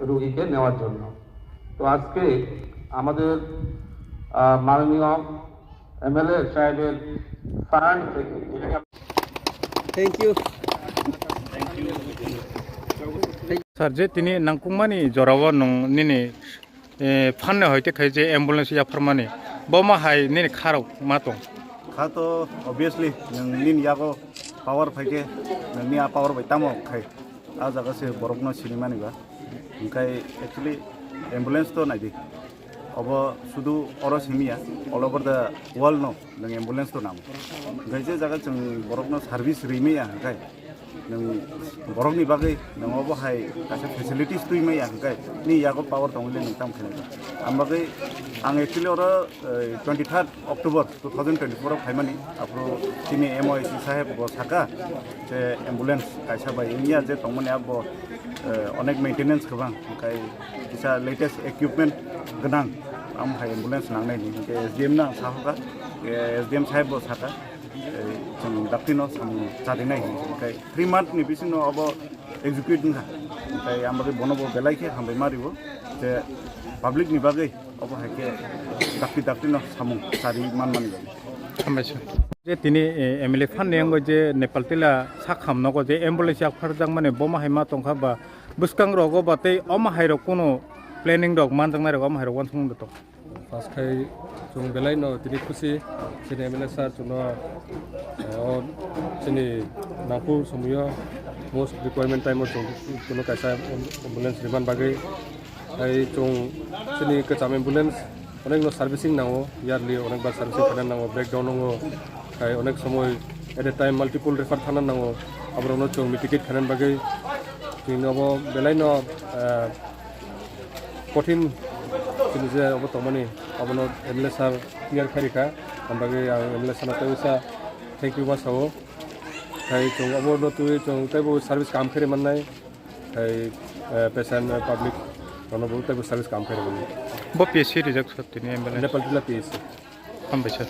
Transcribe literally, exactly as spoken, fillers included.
রোগীকে নেওয়ার জন্য। তো আজকে আমাদের, আহ, মাননীয় এমএলএ সাহেবের ফান্ড থেকে Thank you. Sir, je tini nangkukmani jorao nwng nini, eh, phanne hoite khai je ambulance yapharmani, bo ma hai nini kharok ma tong? Kha to obviously nwng nini yago power phaikhe nwngni a power bai tamo khai a jaga se borokno sinimani ba. Hingkhai actually ambulance to naidi. Obo sudu oro simiya, all over the world no nwng ambulance to nango. Hingkhai je jaga chwng borokno service rimaya hingkhai nwng borokni bagwi nwng obo hai kaisa facilities twi maya hingkhai ni yago power tongwile nwng tam khainai. Ang bagwi ang actually oro, eh, twenty third October two thousand twenty-four o phaimani, aphuru chini M O I C saheb bo saka je ambulance kaisa bai wngya je tongmani abo, eh, onek maintenance kwbang, hingkhai kisa latest equipment gwnang, am hai ambulance nangnai ni, hingkhe S D M no ang sahoka, eh, S D M saheb bo saka, eh, chwng dakti no samung chadinai hingkhe three month ni bisingo abo execute wngkha, hingkhai am bagwi bono bo belai khe hambai ma rio je public ni bagwi. Obo hai khe dakti dakti no samung chari manmani bagwi. Hambai sir. Je tini, eh, M L A phan ni yango je Nepal tila sak ham nogo je ambulance yak pharjak mani bo ma hai ma tongkha ba bwskang rogo ba tei omo hai rok kuno planning rok manjaknai rok omo hai rok wansukmung da tong. First khai chwng belai no tini khusi chini M L A sir chwngno, eh, o chini nangkuk somoyo most requirement time o chwng kuno kaisa ambulance riman bagwi. Hai chwng chini kwcham ambulance onek no servicing nango, yearly onek bar servicing khaina nango, breakdown nango, hai onek somoi at a time multiple refer thana nango, aborokno chwng mitigate khaina bagwi chwng obo belai no, ah, kothin chini je obo tongmani abono M L A sir clear khairikha, ang bagwi ang M L A sir no tei usa thank you ma sao, hai chwng obo no twi chwng teibo service kam khairi mannai. Hai, eh, patient, eh, public, rono bo teibo service kam khairokmani. Bo P S C rijak sir tini ambulance? Nepal Tila P S C. Hambai sir.